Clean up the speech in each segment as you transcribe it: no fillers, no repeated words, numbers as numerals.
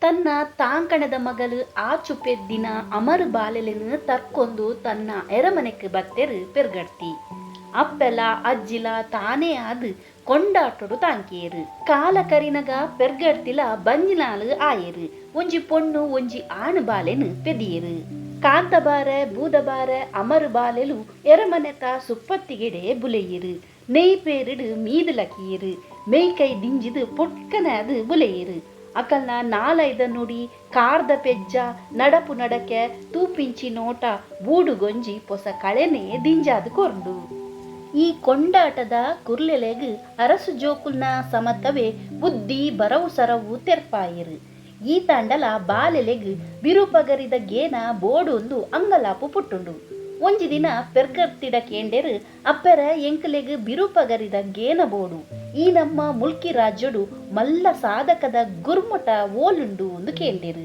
ತನ್ನ ತಾಂಕಣದ ಮಗಲ್ ಆಚು ಪೆದ್ದಿನ ಅಮರ್ ಬಾಲೆಲೆನ್ ತರ್ಕೊಂದು ತನ್ನ ಎರಮನೆಕ್ ಬತ್ತೆರ್ ಪೆರ್ಗಡ್ತಿ. ಅಪ್ಪೆಲ ಅಜ್ಜಿಲ ತಾನೇ ಆದ್ ಕೊಂಡಾಟೊಡು ತಾಂಕಿಯೆರ್. ಕಾಲ ಕರಿನಗ ಪೆರ್ಗಡ್ತಿಲ ಬಂಜಿನಾಲ್ ಆಯೆರ್. ಒಂಜಿ ಪೊಣ್ಣು ಒಂಜಿ ಆಣ್ ಬಾಲೆನ್ ಪೆದಿಯೆರ್. ಕಾಂತಬಾರೆ ಬೂದಬಾರೆ ಅಮರ್ ಬಾಲೆಲು ಎರಮನೆತ ಸುಪ್ಪತ್ತಿಗೆಡೆ ಬುಲೆಯೆರ್. ನೆಯ್ ಪೇರ್ಡ್ ಮೀದ್ ಲಕಿಯೆರ್. ಮೆಯ್ಕೈ ದಿಂಜಿದ್ ಪೊಟ್ಕನೆ ಆದ್ ಬುಲೆಯೆರ್. ಅಕಲ್ನ ನಾಲೈದ ನುಡಿ, ಕಾರ್ದ ಪೆಜ್ಜ, ನಡಪು ನಡಕೆ, ತೂಪಿಂಚಿ ನೋಟ ಬೂಡುಗೊಂಜಿ ಪೊಸ ಕಳೆನೇ ದಿಂಜಾದ್ ಕೊರ್ಂಡು. ಈ ಕೊಂಡಾಟದ ಕುರ್ಲೆಲೆಗ್ ಅರಸು ಜೋಕುಲ್ನ ಸಮತವೇ ಬುದ್ಧಿ ಬರವು ಸರವು ತೆರ್ಪಾಯೆರ್. ಈತಾಂಡಲ ಬಾಲೆಲೆಗ್ ಬಿರುಪಗರಿದ ಗೇನ ಬೋಡೂಂದು ಅಂಗಲಾಪು ಪುಟ್ಟುಂಡು. ಒಂಜಿ ದಿನ ಪೆರ್ಗರ್ತಿಡ ಕೇಂಡೆರ್ ಅಪ್ಪೆರೆ ಎಂಕಲೆಗ್ ಬಿರುಪಗರಿದ ಗೇನ ಬೋಡು. ಈ ನಮ್ಮ ಮುಲ್ಕಿ ರಾಜ್ಯೊಡು ಮಲ್ಲ ಸಾಧಕದ ಗುರ್ಮಟ ಓಲುಂಡು ಇಂದ್ ಕೇಂಡೆರ್.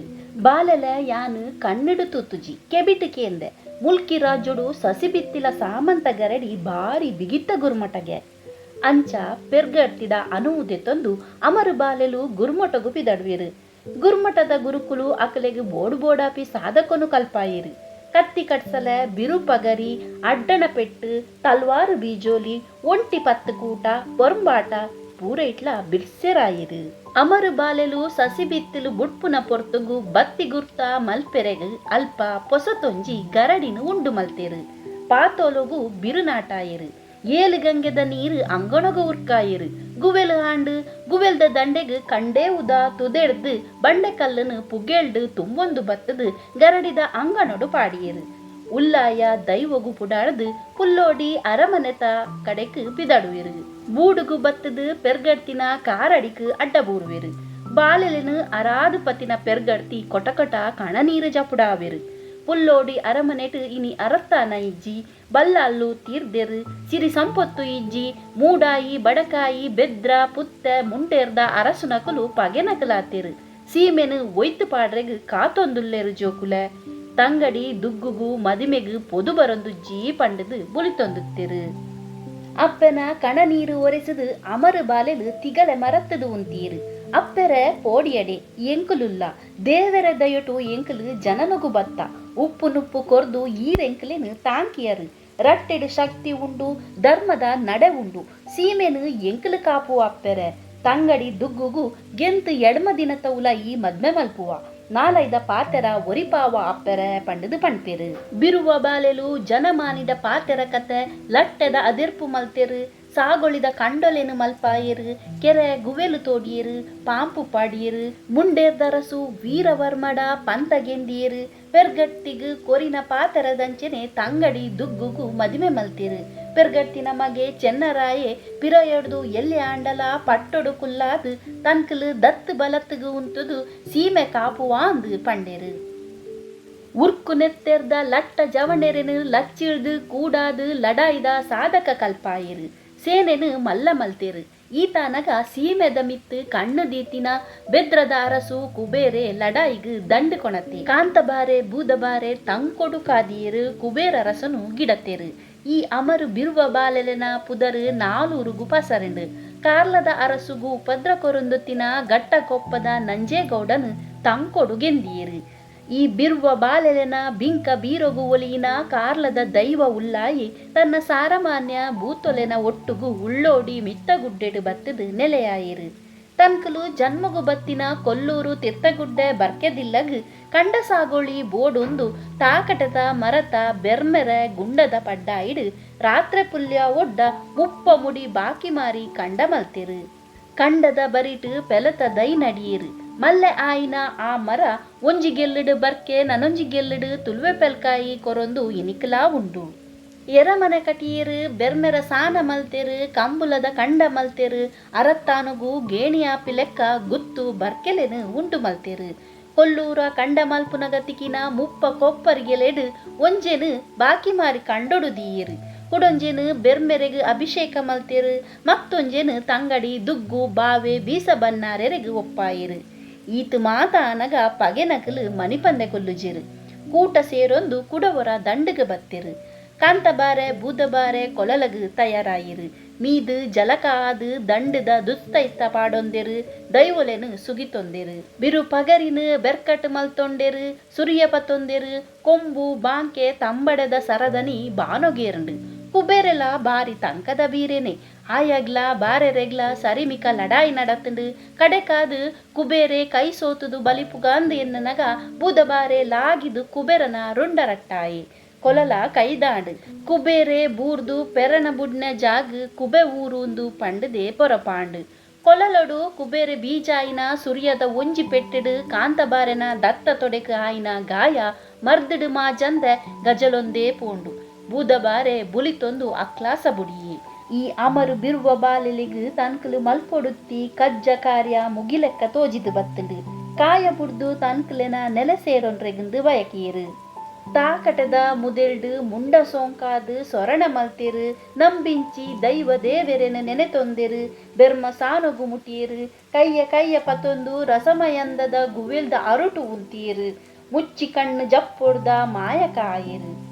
ಬಾಲೆಲೆ ಯಾನ್ ಕಣ್ಣ್ಡ್ ತೂತುಜಿ, ಕೆಬಿಟ್ ಕೇಂದೆ. ಮುಲ್ಕಿ ರಾಜ್ಯೊಡು ಸಸಿಬಿತ್ತಿಲ ಸಾಮಂತ ಗರಡಿ ಬಾರಿ ಬಿಗಿತ್ತ ಗುರ್ಮಟಗೆ. ಅಂಚ ಪೆರ್ಗಡ್ತಿಡ ಅನುವು ದೆತೊಂದು ಅಮರ್ ಬಾಲೆಲು ಗುರ್ಮಟೊಗು ಪಿದಡುವೆರ್. ಗುರ್ಮಟದ ಗುರುಕುಲು ಅಕಲೆಗ್ ಬೋಡು ಬೋಡಾಪಿ ಸಾಧಕೊನು ಕಲ್ಪಾಯೆರ್. ಕತ್ತಿ ಕಡ್ಸಲೆ, ಬಿರು ಪಗರಿ, ಅಡ್ಡಣ ಪೆಟ್ಟ್, ತಲ್ವಾರು ಬೀಜೋಲಿ, ಒಂಟಿ ಪತ್ತ್ ಕೂಟ, ಪೊರ್ಂಬಾಟ ಪೂರೈಟ್ಲಾ ಬಿರ್ಸೆರಾಯೆರ್. ಅಮರ್ ಬಾಲೆಲು ಸಸಿಬಿತ್ತಿಲ್ ಬುಡ್ಪುನ ಪೊರ್ತುಗು ಬತ್ತಿ ಗುರ್ತ ಮಲ್ಪೆರೆಗ್ ಅಲ್ಪ ಪೊಸತೊಂಜಿ ಗರಡಿನ್ ಉಂಡು ಮಲ್ತೆರ್. ಪಾತೊಲೊಗು ಬಿರು ನಾಟಾಯೆರ್. ಏಲ್ ಗಂಗೆದ ನೀರ್ ಅಂಗಣೊಗು ಉರ್ಕಾಯೆರ್. ಗುವೆಲ್ ಆಂಡ್. ಗುವೆಲ್ದ ದಂಡೆಗ್ ಕಂಡೇವುದ ತುದೆಡ್ದ್ ಬಂಡೆಕಲ್ಲ್ನ್ ಪುಗೆಲ್ಡ್ ತುಂಬೊಂದು ಬತ್ತ್ದ್ ಗರಡಿದ ಅಂಗಣೊಡು ಪಾಡಿಯೆರ್. ಉಲ್ಲಾಯ ದೈವೊಗು ಪುಡಾಡ್ದ್ ಪುಲ್ಲೋಡಿ ಅರಮನೆತ ಕಡೆಕ್ ಪಿದಡುವೆರ್. ಬೂಡುಗು ಬತ್ತ್ದ್ ಪೆರ್ಗಡ್ತಿನ ಕಾರಡಿಕ್ ಅಡ್ಡ ಬೂರುವೆರ್. ಬಾಲೆಲೆನ್ ಅರಾದ್ ಪತಿನ ಪೆರ್ಗಡ್ತಿ ಕೊಟಕೊಟ ಕಣನೀರ್ ಜಪುಡಾವೆರ್. ಪುಲ್ಲೋಡಿ ಅರಮನೆಟ್ ಇನಿ ಅರತ್ತಾನ ಇಜ್ಜಿ, ಬಲ್ಲಾಲ್ಲು ತೀರ್ದೆರ್, ಸಿರಿ ಸಂಪೊತ್ತು ಇಜ್ಜಿ, ಮೂಡಾಯಿ ಬಡಕಾಯಿ ಬೆದ್ರ ಪುತ್ತೆ ಮುಂಡೇರ್ದ ಅರಸುನಕುಲು ಪಗೆನಕುಲಾತೆರ್, ಸೀಮೆನ್ ಒಯ್ತ್ ಪಾಡ್ರೆಗ್ ಕಾತೊಂದುಲ್ಲೆರ್ ಜೋಕುಲೆ, ತಂಗಡಿ ದುಗ್ಗುಗು ಮದಿಮೆಗ್ ಪೊದು ಬರೊಂದುಜ್ಜಿ ಪಂಡ್ದ್ ಬುಲಿತೊಂದುತ್ತೆರ್. ಅಪ್ಪೆನ ಕಣನೀರ್ ಒರೆಸುದು ಅಮರ್ ಬಾಲೆಲು ತಿಗಲೆ ಮರತ್ತುದು ಉಂತಿಯೆರ್. ಅಪ್ಪೆರೆ ಪೋಡಿಯಡೆ ಎಂಕುಲುಲ್ಲ, ದೇವೆರೆ ದಯೊಟು ಎಂಕುಲು ಜನನೊಗು ಬತ್ತ, ಉಪ್ಪು ನುಪ್ಪು ಕೊರ್ದು ಈರೆಂಕುಲೆನ್ ತಾಂಕಿಯರ್, ರಟ್ಟೆಡ್ ಶಕ್ತಿ ಉಂಡು, ಧರ್ಮದ ನಡೆ ಉಂಡು, ಸೀಮೆನ್ ಎಂಕುಲು ಕಾಪುವ ಅಪ್ಪೆರೆ, ತಂಗಡಿ ದುಗ್ಗುಗು ಗೆಂತ್ ಎಡ್ಮ ದಿನತ ಉಲಯಿ ಮದ್ಮೆ ಮಲ್ಪುವ, ನಾಲೈದ ಪಾತೆರ ಒರಿಪಾವ ಅಪ್ಪೆರೆ ಪಂಡುದು ಪಣ್ಪೆರ್. ಬಿರುವ ಬಾಲೆಲು ಜನಮಾನಿದ ಪಾತೆರ ಕತೆ ಲಟ್ಟೆದ ಅದೆರ್ಪು ಮಲ್ತೆರ್, ಸಾಗೊಳಿದ ಕಂಡೊಲೆನ್ ಮಲ್ಪಾಯೆರ್, ಕೆರೆ ಗುವೆಲು ತೋಡಿಯೆರ್, ಪಾಂಪು ಪಾಡಿಯೆರ್, ಮುಂಡೇರ್ದರಸು ವೀರವರ್ಮಡ ಪಂತ ಗೆಂದಿಯೆರ್, ಪೆರ್ಗಡ್ತಿಗ್ ಕೊರಿನ ಪಾತೆರದಂಚೆನೆ ತಂಗಡಿ ದುಗ್ಗುಗು ಮದಿಮೆ ಮಲ್ತೆರ್. ಪೆರ್ಗಡ್ತಿನ ಮಗೆ ಚೆನ್ನರಾಯೆ ಪಿರಯೊಡ್ದು ಎಲ್ಯ ಆಂಡಲಾ ಪಟ್ಟೊಡು ಕುಲ್ಲಾದ್ ತನ್ಕುಲು ದತ್ತ್ ಬಲತ್ತ್ಗ್ ಉಂತುದು ಸೀಮೆ ಕಾಪುವಾಂದ್ ಪಂಡೆರ್. ಉರ್ಕು ನೆತ್ತೆರ್ದ ಲಟ್ಟ ಜವಣೆರೆನ್ ಲಚ್ಚಿಡ್ದ್ ಕೂಡಾದ್ ಲಡಾಯಿದ ಸಾದಕ ಕಲ್ಪಾಯೆರ್. ಸೇನೆನ್ ಮಲ್ಲ ಮಲ್ತೆರ್. ಈತಾನಗ ಸೀಮೆದ ಮಿತ್ತ್ ಕಣ್ಣ್ ದೀತಿನ ಬೆದ್ರದ ಅರಸು ಕುಬೇರೆ ಲಡಾಯಿಗ್ ದಂಡ್ ಕೊಣತೆ. ಕಾಂತಬಾರೆ ಬೂದಬಾರೆ ತಂಕೊಡು ಕಾದಿಯೆರ್, ಕುಬೇರರಸುನು ಗಿಡತ್ತೆರ್. ಈ ಅಮರ್ ಬಿರುವ ಬಾಲೆಲೆನ ಪುದರ್ ನಾಲೂರುಗು ಪಸರಿಂಡ್. ಕಾರ್ಲದ ಅರಸುಗು ಉಪದ್ರ ಕೊರೊಂದುತ್ತಿನ ಗಟ್ಟಕೊಪ್ಪದ ನಂಜೇಗೌಡನ್ ತಂಕೊಡು ಗೆಂದಿಯೆರ್. ಈ ಬಿರ್ವ ಬಾಲೆಲೆನ ಬಿಂಕ ಬೀರೊಗು ಒಲಿಯಿನ ಕಾರ್ಲದ ದೈವ ಉಲ್ಲಾಯಿ ತನ್ನ ಸಾರಮಾನ್ಯ ಬೂತೊಲೆನ ಒಟ್ಟುಗು ಉಳ್ಳೋಡಿ ಮಿತ್ತಗುಡ್ಡೆಡ್ ಬತ್ತುದ್ ನೆಲೆಯಾಯೆರ್. ತನ್ಕುಲು ಜನ್ಮೊಗು ಬತ್ತಿನ ಕೊಲ್ಲೂರು ತಿರ್ತಗುಡ್ಡೆ ಬರ್ಕೆದಿಲ್ಲಗ್ ಕಂಡಸಾಗೊಳಿ ಬೋಡೂಂದು ತಾಕಟೆದ ಮರತ ಬೆರ್ಮೆರೆ ಗುಂಡದ ಪಡ್ಡಾಯಿಡ್ ರಾತ್ರೆ ಪುಲ್ಯ ಒಡ್ಡ 30 ಮುಡಿ ಬಾಕಿಮಾರಿ ಕಂಡ ಮಲ್ತೆರ್. ಕಂಡದ ಬರಿಟ್ ಪೆಲತ ದೈ ನಡಿಯೆರ್. ಮಲ್ಲೆ ಆಯಿನ ಆ ಮರ ಒಂಜಿ ಗೆಲ್ಲ್ಡ್ ಬರ್ಕೆ ನನೊಂಜಿ ಗೆಲ್ಲ್ಡ್ ತುಲುವೆ ಪೆಲ್ಕಾಯಿ ಕೊರೊಂದು ಇನಿಕ್ಲಾ ಉಂಡು. ಎರಮನೆ ಕಟಿಯೆರ್, ಬೆರ್ಮೆರ ಸಾನ ಮಲ್ತೆರ್, ಕಂಬುಲದ ಕಂಡ ಮಲ್ತೆರ್, ಅರತ್ತಾನೊಗು ಗೇಣಿ ಆಪಿಲೆಕ್ಕ ಗುತ್ತು ಬರ್ಕೆಲೆನ್ ಉಂಡು ಮಲ್ತೆರ್. ಕೊಲ್ಲೂರ ಕಂಡ ಮಲ್ಪುನಗ ತಿಕಿನ 30 ಕೊಪ್ಪರಿಗೆಲೆಡ್ ಒಂಜೆನ್ ಬಾಕಿಮಾರಿ ಕಂಡೊಡು ದೀಯೆರ್. ಕುಡೊಂಜೆನ್ ಬೆರ್ಮೆರೆಗ್ ಅಭಿಷೇಕ ಮಲ್ತೆರ್. ಮತ್ತೊಂಜೆನ್ ತಂಗಡಿ ದುಗ್ಗು ಬಾವೆ ಬೀಸ ಬನ್ನಾರೆರೆಗ್ ಒಪ್ಪಾಯೆರ್. ಈತ್ ಮಾತ ಆನಗ ಪಗೆನಕುಲು ಮನಿಪಂದೆ ಕುಲ್ಲುಜೆರ್. ಕೂಟ ಸೇರೊಂದು ಕುಡ ಒರ ದಂಡ್ಗ್ ಬತ್ತೆರ್. ಕಾಂತಬಾರೆ ಬೂದಬಾರೆ ಕೊಲಲಗ್ ತಯಾರಾಯೆರ್. ಮೀದ್ ಜಲಕ ಆದ್ ದಂಡ್ದ ದುಸ್ತೈತ ಪಾಡೊಂದೆರ್, ದೈವೊಲೆನ್ ಸುಗಿತೊಂದೆರ್. ಬಿರು ಪಗರಿನ್ ಬೆರ್ಕಟ್ ಮಲ್ತೊಂಡೆರ್, ಸುರಿಯ ಪತೊಂದೆರ್, ಕೊಂಬು, ಬಾಂಕೆ, ತಂಬಡೆದ ಸರದನಿ ಬಾನೊಗೇರ್ಂಡ್. ಕುಬೇರೆಲಾ ಬಾರಿ ತಂಕದ ಬೀರೆನೆ. ಆಯಗ್ಲಾ ಬಾರೆರೆಗ್ಲಾ ಸರಿಮಿಕ ಲಡಾಯಿ ನಡತ್ಂಡ್. ಕಡೆಕಾದ್ ಕುಬೇರೆ ಕೈ ಸೋತುದು ಬಲಿಪುಗಾಂದ್ ಎನ್ನುನಗ ಬೂದಬಾರೆ ಲಾಗಿದ್ ಕುಬೇರನ ರುಂಡ ರಟ್ಟಾಯೆ. ಕೊಲಲ ಕೈದಾಂಡ್. ಕುಬೇರೆ ಬೂರ್ದು ಪೆರಣ ಬುಡ್ನ ಜಾಗ್ ಕುಬೆ ಊರೂಂದು ಪಂಡುದೇ ಪೊರಪಾಂಡ್. ಕೊಲಲೊಡು ಕುಬೇರೆ ಬೀಜಾಯಿನ ಸುರಿಯದ ಒಂಜಿ ಪೆಟ್ಟ್ ಡ್ ಕಾಂತಬಾರೆನ ದತ್ತ ತೊಡೆಕ್ ಆಯಿನ ಗಾಯ ಮರ್ದ್ ಡ್ ಮಾಜಂದೆ ಗಜಲೊಂದೇ ಪೋಂಡು. ಬೂದಬಾರೆ ಬುಲಿತೊಂದು ಅಕ್ಲಾಸ ಬುಡಿಯೆ. ಈ ಅಮರ್ ಬಿರ್ವ ಬಾಲೆಲೆಗ್ ತನ್ಕುಲು ಮಲ್ಪೊಡುತ್ತಿ ಕಜ್ಜ ಕಾರ್ಯ ಮುಗಿಲೆಕ್ಕ ತೋಜಿದ್ ಬತ್ತ್ಂಡ್. ಕಾಯ ಬುಡ್ದು ತನ್ಕುಲೆನ ನೆಲೆ ಸೇರೊನ್ರೆಗ್ಂದ್ ಬಯಕಿಯೆರ್. ತಾಕಟೆದ ಮುದೆಲ್ಡ್ ಮುಂಡ ಸೋಂಕಾದ್ ಸೊರಣೆ ಮಲ್ತೆರ್, ನಂಬಿಂಚಿ ದೈವ ದೇವೆರೆನ್ ನೆನೆತೊಂದೆರ್, ಬೆರ್ಮ ಸಾನೊಗು ಮುಟಿಯೆರ್, ಕೈಯ ಕೈಯ ಪತೊಂದು ರಸಮಯಂದದ ಗುವೆಲ್ದ ಅರುಟು ಉಂತಿಯೆರ್, ಮುಚ್ಚಿ ಕಣ್ಣ್ ಜಪ್ಪೊಡ್ದ ಮಾಯಕ ಆಯೆರ್.